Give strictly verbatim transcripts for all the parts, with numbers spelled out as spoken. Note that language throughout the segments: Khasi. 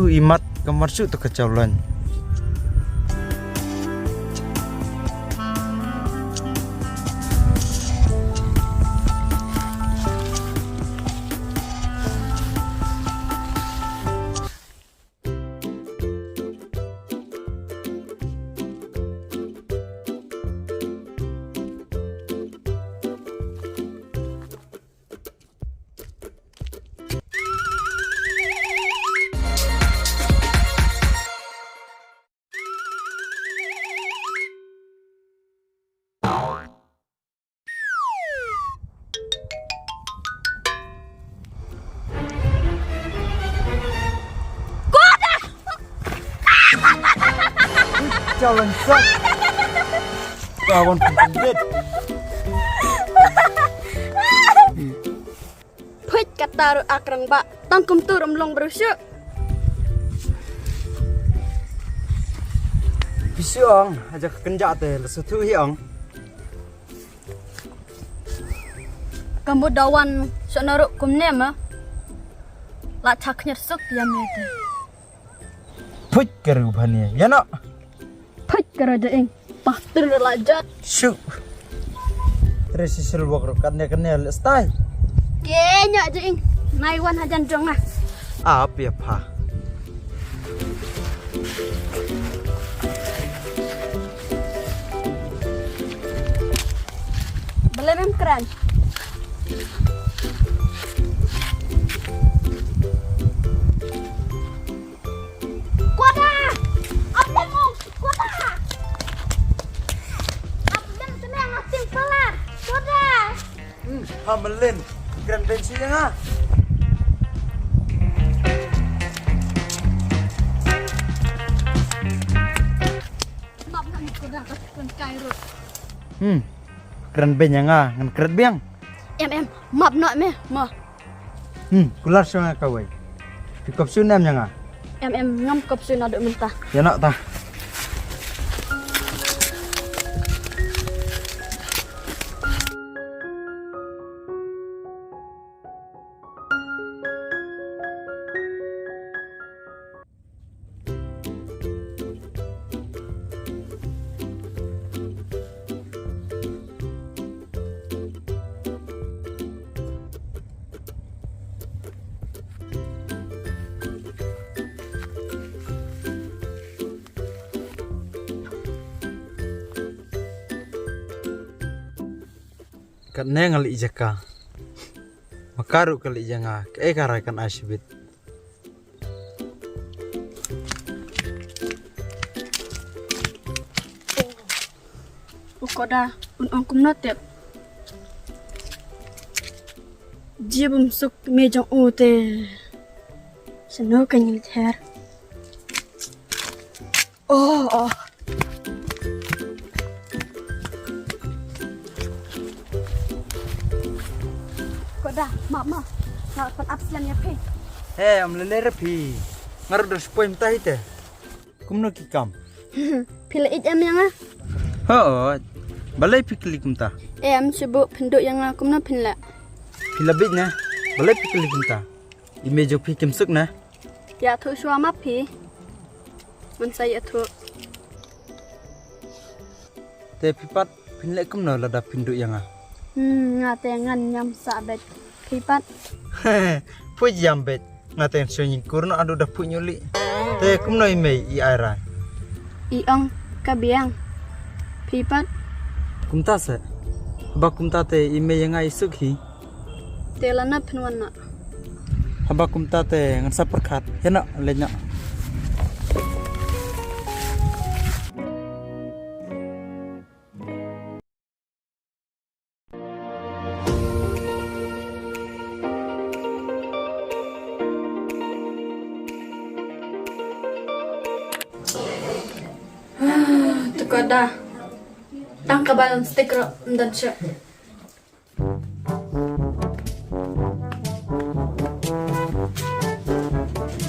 I mat ka mar shu to ka chawlan. Challenge sat. Kawan pun bit. Phuit kata ruh akrang ba tang kumtu rum long bru shu. Bisu ong aja ka kenja te le sutu hi ong. Kamu dawan shu naru kumne ma. La chak nyer suk ya me te. Phuit ka ru bhania ya no. Phuit ka ru ja ing. Pah ter la jat. Shu. Tre si sil wak ru katne katne le stai. Kenya ja ing. Nai wan hajan jong ah. Ap ya pha. Bele mem kran. Koda! Abdeng ong! Koda! Abdeng tenang asing palar! Koda! Hmm, ha melin. Kren bensi ya nga. Map nang koda ka kren kai rut. Hmm. Kren ben ya nga ngan kret biang. Em em, map noh me mo. Hmm, kular shu nga kawai. Phi kop shu nem ya nga. Em em, ngam kop shu na duk mynta. Ya nok ta. Katne nga lih jaka. Makaru ka lih janga, kaei ka rai kan ai shibit. U koda, un ong kumno tep. Jibum suk me jong u te. Seno ka nyil ther. Oh, oh. Koda, map ma. Nga pan ap slem ïa phi. He, am lele re phi. Nga ruh da spoi mynta hi te. Kumno ki kam? Phi la ïeit em ïa nga? Ho, balei phi kylli kumta? Em, shu buh phin duh ïa nga kumno phin leh? Phi la bit ne? Balei phi kylli kumta? I mei jong phi kim suk ne? Ïathuh shuwa ma phi. Ngan sa ïathuh. Te phi pat phin leh kumno lada phin duh ïa nga? Hmm, nga te ngan ñiam sah beit. Phi pat? Phuh ïam beit. Nga te shu nyngkur noh haduh da phuh ñiuh lieh. Te kumno i mei i ai ra? I ong ka biang. Phi pat? Kumta seh. Haba kumta te i mei ïa nga i suk hi. Te lano phin wan noh? Haba kumta te ngan sa pyrkhat. Ïa noh, leit noh. To koda. Tang ka balon stick ruh ym don shuh.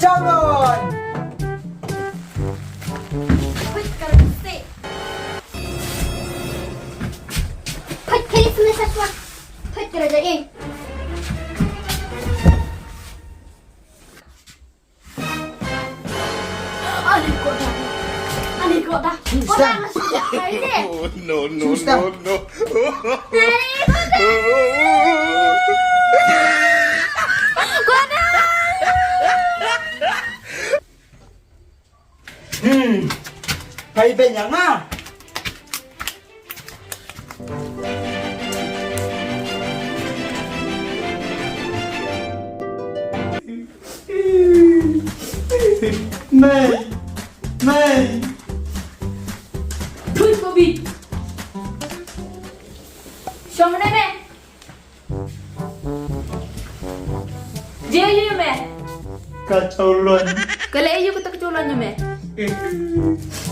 Jalan! Peit ka rynti. Peit ka rynti sa swa. Peit ka rynti. Kota. Kota. Kota. No, no, no, no. Hmm. Hai ben yang ah. Mei. Mei. Thui ko bi. Shong ne me. Jia yu me. Ka chawlon. Kale yu ko tak chawlon me.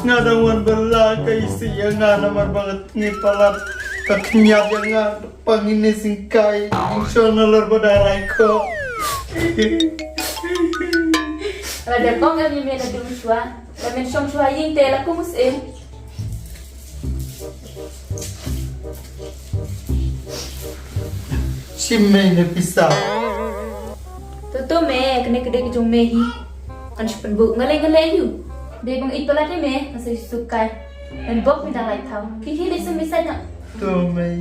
Nga dang wan bela ka isi ya nga namar bangat ni palat ka kenyat ya nga pangini singkai. Shona lor badai raiko. Ada kong kami me na dum shwa. Kami shong shwa ying te la kumus em. Shim mei ne pisa. Toto me kene kede ke jong me hi. Kan shupen bu ngale ngale yu. De bang ipala de me nasa sukai. Dan bok mi dang lai tau. Kiki le sum bisa na. To mei.